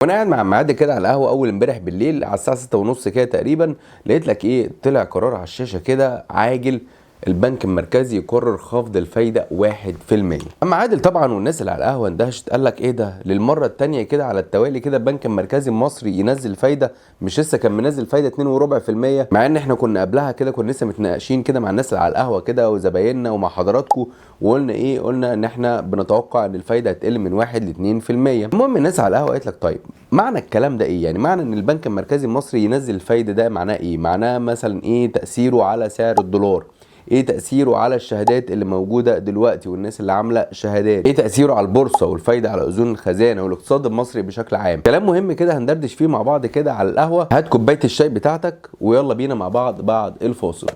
وانا قاعد مع معادي كده على القهوة اول امبارح بالليل على الساعة 6:30 كده تقريبا، لقيت لك ايه، طلع قرار على الشاشة كده عاجل، البنك المركزي يقرر خفض الفايدة 1%. اما عادل طبعا والناس اللي على القهوة اندهشت، قال لك ايه ده، للمرة الثانية كده على التوالي كده البنك المركزي المصري ينزل فايده؟ مش لسه كان منزل فايده 2.25%؟ مع ان احنا كنا قبلها كده كنا لسه متناقشين كده مع الناس اللي على القهوة كده وزبايننا ومع حضراتكم، وقلنا ايه، قلنا ان احنا بنتوقع ان الفايدة هتقل من 1 ل 2%. المهم الناس على القهوة قالت لك طيب معنى الكلام ده ايه؟ يعني معنى ان البنك المركزي المصري ينزل الفايدة ده معناه ايه؟ معناه مثلا ايه تاثيره على سعر الدولار؟ ايه تأثيره على الشهادات اللي موجودة دلوقتي والناس اللي عاملة شهادات؟ ايه تأثيره على البورصة والفايدة على أذون الخزانة والاقتصاد المصري بشكل عام؟ كلام مهم كده هندردش فيه مع بعض كده على القهوة. هات كوباية الشاي بتاعتك ويلا بينا مع بعض بعد الفاصل.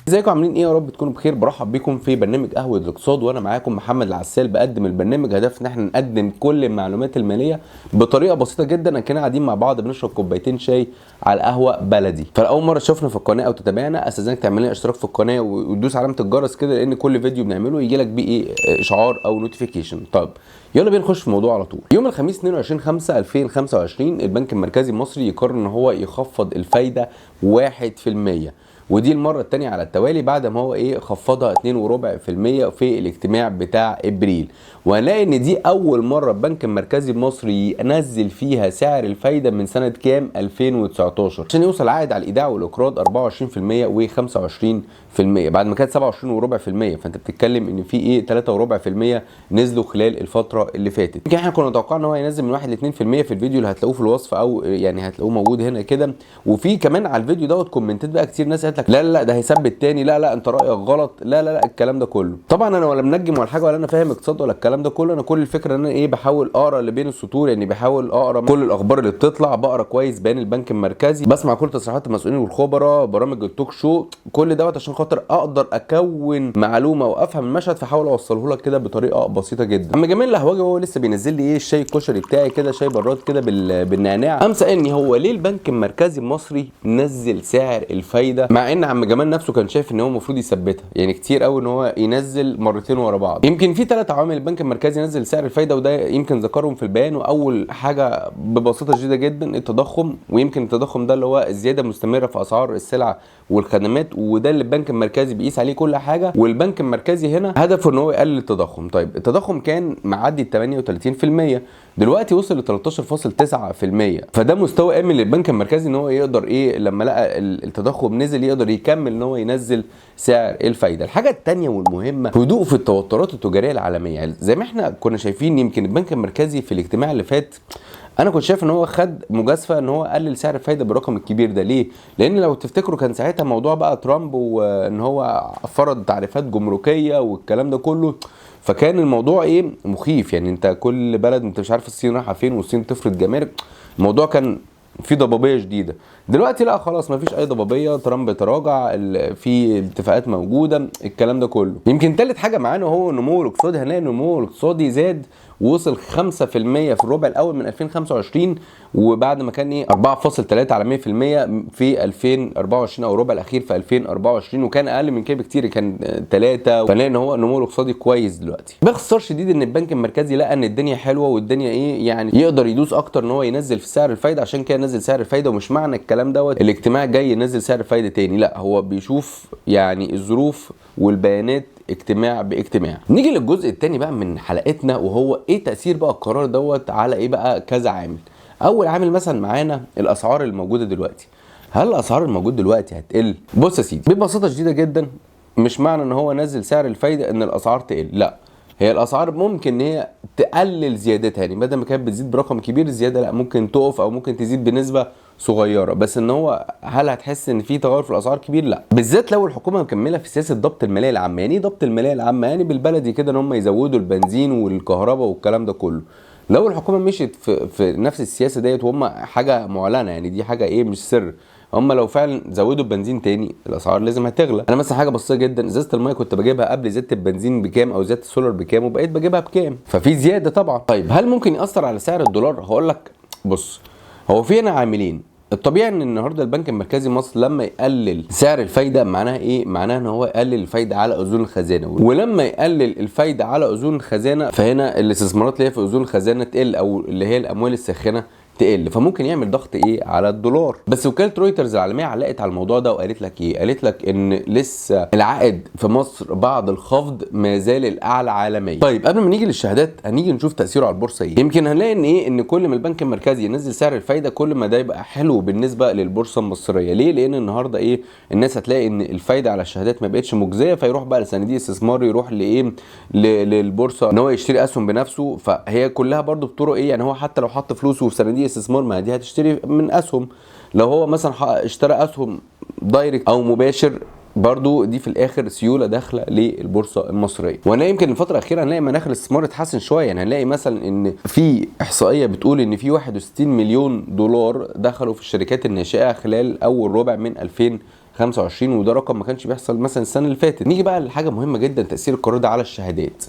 ازيكم عاملين ايه؟ يا رب تكونوا بخير. برحب بيكم في برنامج قهوة الاقتصاد، وانا معاكم محمد العسال بقدم البرنامج. هدف ان احنا نقدم كل المعلومات المالية بطريقة بسيطة جدا، اكننا قاعدين مع بعض بنشرب كوبايتين شاي على القهوة بلدي. فاول مرة تشوفنا في القناة او تتابعنا، استاذنك تعمل لنا اشتراك في القناة وتدوس علامة الجرس كده، لان كل فيديو بنعمله يجي لك بيه ايه، اشعار او notification. طب يلا بينا نخش في الموضوع على طول. يوم الخميس 22/5/2025 البنك المركزي المصري يقرر ان هو يخفض الفايدة 1%، ودي المرة الثانية على التوالي بعد ما هو ايه خفضها 2.25% في الاجتماع بتاع ابريل. وهنلاقي ان دي اول مرة البنك المركزي المصري ينزل فيها سعر الفايدة من سنة كام؟ 2019، عشان يوصل عائد على الايداع والاقراض 24% و25% بعد ما كانت 27.25%. فانت بتتكلم ان في ايه 3.25% نزلوا خلال الفترة اللي فاتت. يمكن احنا كنا نتوقع ان هو ينزل من 1 ل 2% في الفيديو اللي هتلاقوه في الوصف، او يعني هتلاقوه موجود هنا كده. وفي كمان على الفيديو دوت كومنتات بقى كتير، ناس قالت لك لا لا ده هيثبت تاني، لا لا انت رايك غلط، لا لا لا الكلام ده كله. طبعا انا ولا منجم ولا حاجة، ولا انا فاهم اقتصاد ولا الكلام ده كله. انا كل الفكرة ان انا ايه، بحاول اقرا اللي بين السطور، يعني بحاول اقرا كل الاخبار اللي بتطلع، بقرا كويس بيان البنك المركزي، بسمع كل تصريحات المسؤولين والخبراء، برامج ال talk show، كل دوت عشان خاطر اقدر اكون معلومة وافهم المشهد، فاحاول اوصله لك كده بطريقة بسيطة جدا. اما جمال القهوجي وهو لسه بينزل لي ايه الشاي الكشري بتاعي كده، شاي براد كده بالنعناع، قام سالني هو ليه البنك المركزي المصري نزل سعر الفايدة، مع ان عم جمال نفسه كان شايف ان هو المفروض يثبتها، يعني كتير قوي ان هو ينزل مرتين ورا بعض. يمكن في 3 عوامل البنك المركزي نزل سعر الفايدة، وده يمكن ذكرهم في البيان. واول حاجة ببساطة شديدة جدا التضخم، ويمكن التضخم ده اللي هو الزيادة المستمرة في اسعار السلع والخدمات، وده اللي البنك المركزي بيقيس عليه كل حاجة. والبنك المركزي هنا هدفه ان هو يقلل التضخم. طيب التضخم كان معدي 38%، دلوقتي وصل ل 13.9%، فده مستوى امن للبنك المركزي ان هو يقدر ايه لما لقى التضخم نزل يقدر يكمل ان هو ينزل سعر الفايدة. الحاجة الثانية والمهمه هدوء في التوترات التجارية العالمية. يعني زي ما احنا كنا شايفين يمكن البنك المركزي في الاجتماع اللي فات، انا كنت شايف ان هو خد مجازفة ان هو قلل سعر الفايدة بالرقم الكبير ده. ليه؟ لان لو تفتكروا كان ساعتها موضوع بقى ترامب وان هو فرض تعريفات جمركيه والكلام ده كله، فكان الموضوع ايه مخيف. يعني انت كل بلد انت مش عارف الصين رايحة فين، والصين تفرض جمارك، الموضوع كان في ضبابية شديدة. دلوقتي لا خلاص مفيش اي ضبابية، ترامب تراجع، في اتفاقات موجودة، الكلام ده كله. يمكن ثالث حاجة معانا هو النمو الاقتصادي. هنلاقي النمو الاقتصادي زاد ووصل 5% في الربع الاول من 2025، وبعد ما كان ايه 4.3 على 100% في 2024 او الربع الاخير في 2024، وكان اقل من كده بكتير، كان 3. فنلاقي ان هو النمو الاقتصادي كويس دلوقتي. باختصار شديد ان البنك المركزي لقى ان الدنيا حلوة والدنيا ايه يعني يقدر يدوس اكتر ان هو ينزل في سعر الفايدة، عشان كده نزل سعر الفايدة. ومش معنى الكلام دوت الاجتماع الجاي ينزل سعر الفايدة تاني، لا هو بيشوف يعني الظروف والبيانات اجتماع باجتماع. نيجي للجزء الثاني بقى من حلقتنا، وهو ايه تأثير بقى القرار دوت على ايه بقى كذا عامل. اول عامل مثلا معانا الاسعار الموجودة دلوقتي. هل الاسعار الموجودة دلوقتي هتقل؟ بص يا سيدي ببساطة شديدة جدا، مش معنى ان هو نزل سعر الفايدة ان الاسعار تقل، لا هي الاسعار ممكن ان هي تقلل زيادتها، يعني بدل ما كانت بتزيد برقم كبير زيادة، لا ممكن تقف او ممكن تزيد بنسبة صغيرة. بس ان هو هل هتحس ان في تغير في الاسعار كبير؟ لا، بالذات لو الحكومة مكملة في سياسة ضبط المالية العامة. يعني ايه ضبط المالية العامة؟ يعني بالبلدي كده ان هم يزودوا البنزين والكهرباء والكلام ده كله. لو الحكومة مشيت في نفس السياسة ديت، وهم حاجة معلنة يعني دي حاجة ايه مش سر، هم لو فعلا زودوا البنزين تاني الاسعار لازم هتغلى. انا مثلا حاجة بسيطة جدا، ازازة المية كنت بجيبها قبل زيادة البنزين بكام او زيادة السولار بكام، وبقيت بجيبها بكام، ففي زيادة طبعا. طيب هل ممكن ياثر على سعر الدولار؟ هقول لك بص، هو في هنا عاملين. الطبيعي ان النهارده البنك المركزي مصر لما يقلل سعر الفايدة معناها ايه؟ معناها ان هو يقلل الفايدة على اذون الخزانة، ولما يقلل الفايدة على اذون الخزانة فهنا الاستثمارات اللي هي في اذون الخزانة تقل، او اللي هي الاموال الساخنة تقل، فممكن يعمل ضغط ايه على الدولار. بس وكالة رويترز العالمية علقت على الموضوع ده وقالت لك ايه؟ قالت لك ان لسه العائد في مصر بعد الخفض ما زال الاعلى عالميا. طيب قبل ما نيجي للشهادات هنيجي نشوف تاثيره على البورصة ايه. يمكن هنلاقي ان ايه، ان كل ما البنك المركزي ينزل سعر الفايدة كل ما ده يبقى حلو بالنسبة للبورصه المصرية. ليه؟ لان النهارده ايه، الناس هتلاقي ان الفايدة على الشهادات ما بقتش مجزية، فيروح بقى لصناديق استثمار، يروح لايه، للبورصه ان هو يشتري اسهم بنفسه. فهي كلها برده بطرق ايه، يعني هو حتى لو حط فلوسه في صناديق استثمار ما دي هتشتري من اسهم، لو هو مثلا اشترى اسهم direct او مباشر برضو دي في الاخر سيولة داخله للبورصه المصرية. وانا يمكن الفترة الاخيرة هنلاقي مناخ الاستثمار اتحسن شوية، يعني هنلاقي مثلا ان في احصائية بتقول ان في 61 مليون دولار دخلوا في الشركات الناشئة خلال اول ربع من 2025، وده رقم ما كانش بيحصل مثلا السنة اللي فاتت. نيجي بقى لحاجة مهمة جدا، تاثير القرار ده على الشهادات.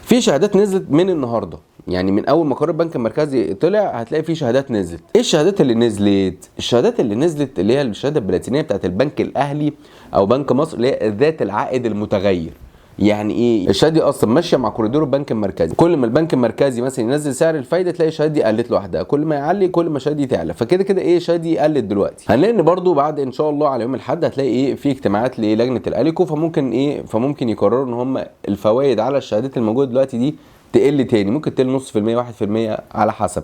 في شهادات نزلت من النهارده، يعني من اول ما قرار البنك المركزي طلع هتلاقي في شهادات نزلت. ايه الشهادات اللي نزلت؟ الشهادات اللي نزلت اللي هي الشهادة البلاتينيه بتاعت البنك الاهلي او بنك مصر، اللي هي ذات العائد المتغير. يعني ايه؟ الشهادة دي اصلا ماشية مع كوريدور البنك المركزي، كل ما البنك المركزي مثلا ينزل سعر الفايدة تلاقي الشهادة دي قلت لوحدها، كل ما يعلي كل ما الشهادة دي تعلى، فكده كده ايه الشهادة دي قلت دلوقتي. هنلاقي ان برضو بعد ان شاء الله على يوم الاحد هتلاقي ايه في اجتماعات للجنة الاليكو، فممكن ايه، فممكن يقرروا ان هم الفوائد على الشهادات الموجودة دلوقتي دي تقل تاني، ممكن تقل 0.5%، 1% على حسب.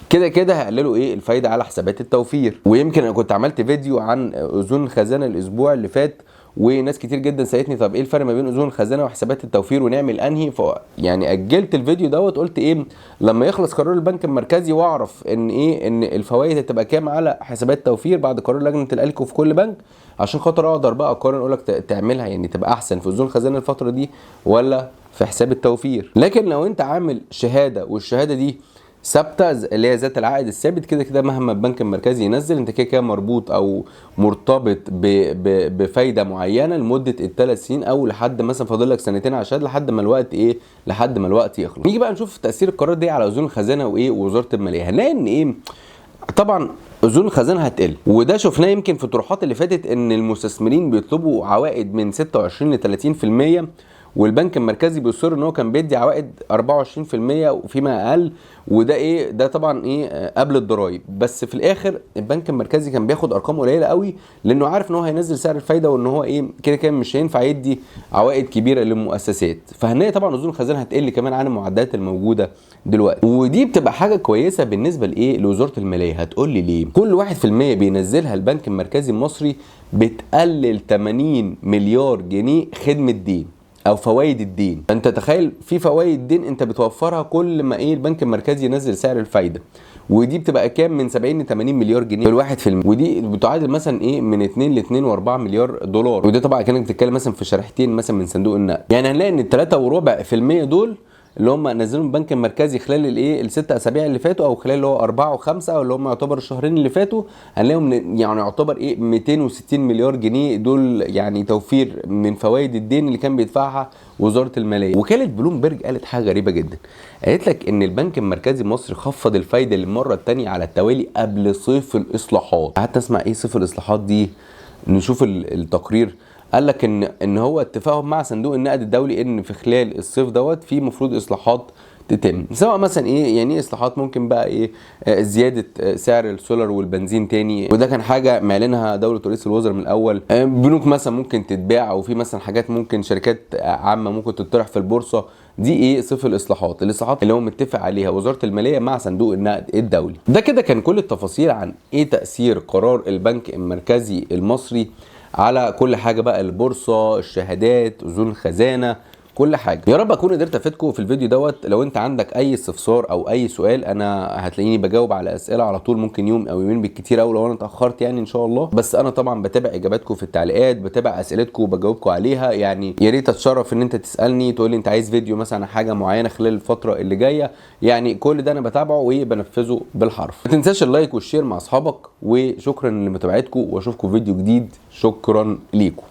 كده كده هيقللوا ايه الفايدة على حسابات التوفير. ويمكن انا كنت عملت فيديو عن اذون الخزانة الاسبوع اللي فات، وناس كتير جدا سالتني طب ايه الفرق ما بين اذون الخزانة وحسابات التوفير ونعمل انهي، ف يعني اجلت الفيديو دوت، قلت ايه لما يخلص قرار البنك المركزي واعرف ان ايه ان الفوائد هتبقى كام على حسابات التوفير بعد قرار لجنة الاليكو في كل بنك، عشان خاطر اقدر بقى اقارن اقول لك تعملها يعني تبقى احسن في اذون الخزانة الفترة دي ولا في حساب التوفير. لكن لو انت عامل شهادة والشهادة دي ثابتة اللي هي ذات العائد الثابت، كده كده مهما البنك المركزي ينزل انت كده كده مربوط او مرتبط بفايده معينة لمدة الثلاث سنين، او لحد مثلا فاضل لك سنتين على الشهادة لحد ما الوقت ايه، لحد ما الوقت يخلص. نيجي بقى نشوف تاثير القرار ده على اذون الخزانة وايه ووزارة المالية. هنلاقي ان ايه، طبعا اذون الخزانة هتقل، وده شفناه يمكن في الطروحات اللي فاتت ان المستثمرين بيطلبوا عوائد من 26 ل 30%، والبنك المركزي بيصر ان هو كان بيدي عوائد 24% وفيما اقل، وده ايه، ده طبعا ايه قبل الضرايب، بس في الاخر البنك المركزي كان بياخد ارقام قليله قوي لانه عارف ان هو هينزل سعر الفايدة وان هو ايه كده كده مش هينفع يدي عوائد كبيرة للمؤسسات. فهنلاقي طبعا اذون الخزانة هتقل كمان عن المعدلات الموجودة دلوقتي، ودي بتبقى حاجة كويسة بالنسبة لايه، لوزارة المالية. هتقول لي ليه؟ كل 1% بينزلها البنك المركزي المصري بتقلل 80 مليار جنيه خدمة دين او فوائد الدين. انت تخيل في فوائد دين انت بتوفرها كل ما ايه البنك المركزي ينزل سعر الفايدة، ودي بتبقى كام، من 70 ل 80 مليار جنيه في 1%، ودي بتعادل مثلا ايه من 2 ل 2.4 مليار دولار، وده طبعا كانك بتتكلم مثلا في شريحتين مثلا من صندوق النقد. يعني هنلاقي ان 3.25% دول اللي هم نزلهم البنك المركزي خلال الايه الست اسابيع اللي فاتوا، او خلال اللي هو 4 و5 او اللي هم يعتبر الشهرين اللي فاتوا، هنلاقيهم يعني يعتبر ايه 260 مليار جنيه دول يعني توفير من فوائد الدين اللي كان بيدفعها وزارة المالية. وكالة بلومبرج قالت حاجة غريبة جدا، قالت لك ان البنك المركزي المصري خفض الفايدة للمرة الثانية على التوالي قبل صيف الاصلاحات. قعدت اسمع ايه صيف الاصلاحات دي، نشوف التقرير. قال لك ان هو اتفاقهم مع صندوق النقد الدولي ان في خلال الصيف دوت في مفروض اصلاحات تتم، سواء مثلا ايه يعني ايه اصلاحات، ممكن بقى ايه زيادة سعر السولار والبنزين تاني، وده كان حاجة معلنها دولة رئيس الوزراء من الاول، بنوك مثلا ممكن تتباع، او في مثلا حاجات ممكن شركات عامة ممكن تطرح في البورصة. دي ايه صيف الاصلاحات، الاصلاحات اللي هو متفق عليها وزارة المالية مع صندوق النقد الدولي. ده كده كان كل التفاصيل عن ايه تاثير قرار البنك المركزي المصري على كل حاجة بقى، البورصة، الشهادات، اذون الخزانة، كل حاجة. يا رب اكون قدرت افيدكم في الفيديو دوت. لو انت عندك اي استفسار او اي سؤال انا هتلاقيني بجاوب على اسئلة على طول، ممكن يوم او يومين بالكتير او لو انا اتاخرت يعني ان شاء الله. بس انا طبعا بتابع اجاباتكم في التعليقات، بتابع اسئلتكم وبجاوبكم عليها. يعني يا ريت اتشرف ان انت تسالني، تقول لي انت عايز فيديو مثلا عن حاجة معينة خلال الفترة اللي جاية، يعني كل ده انا بتابعه وبنفذه بالحرف. ما تنساش ال like وال share مع اصحابك، وشكرا لمتابعتكم، واشوفكم في فيديو جديد. شكرا ليكم.